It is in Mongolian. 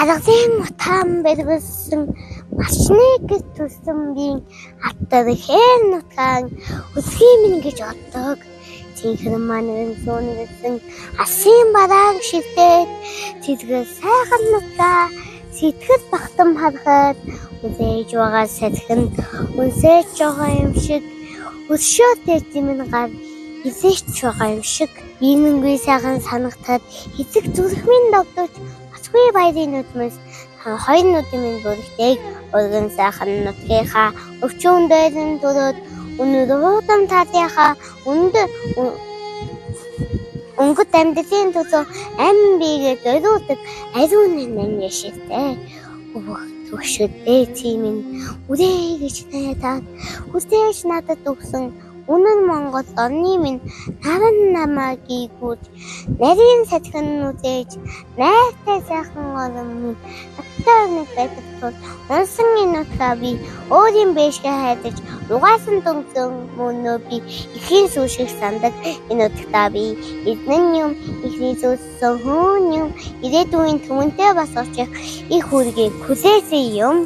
Аргын утаан бэргэсэн малчны гэр төрсөн биеийн алтар хэн нутгаан өсгий минь гэж оддог. Цэнхэр маань сүүнгэсэн алсын барааг шилдээд цэцгэр сайхан нутгаа сэтгэл багтам харахад үнсэж байгаа салхинд үнсэж байгаа юм шиг өсшөө тэжим минь гар хизээч байгаа юм шиг. Иймэнгүй сайхан санагтаад эцэг зүрх минь догдож Москвы баярын нүдмэс хоёр нүдэн минь бүрэгтэйг өргөн сайхан нутгийнхаа өвчүүн дээр нь төрөөд өнөр уудам талынхаа өндөр өнгөт амьдралын төлөө амь биегээ зориулдаг ариун нан яшигтай. Өвөх төгшөдөө тийм минь үрээ гэж найдаад хүсээж надад өгсөн үнэн Монгол орны минь наран намайг гүйгүүж нарийн садхан нүзээж найртай сайхан орон минь надтай нэг байдаг тул унсан энэ нутгаа би өөрийн бэшгэ хайдаж угаасан дүнсэн мөнөө би ихийн сүү шиг сандаг. Энэ нутгтаа би эзэн юм ихний зүссэн хүн юм ирээдүйн түмэнтэй бас очих их үргийг хүлээсэн юм.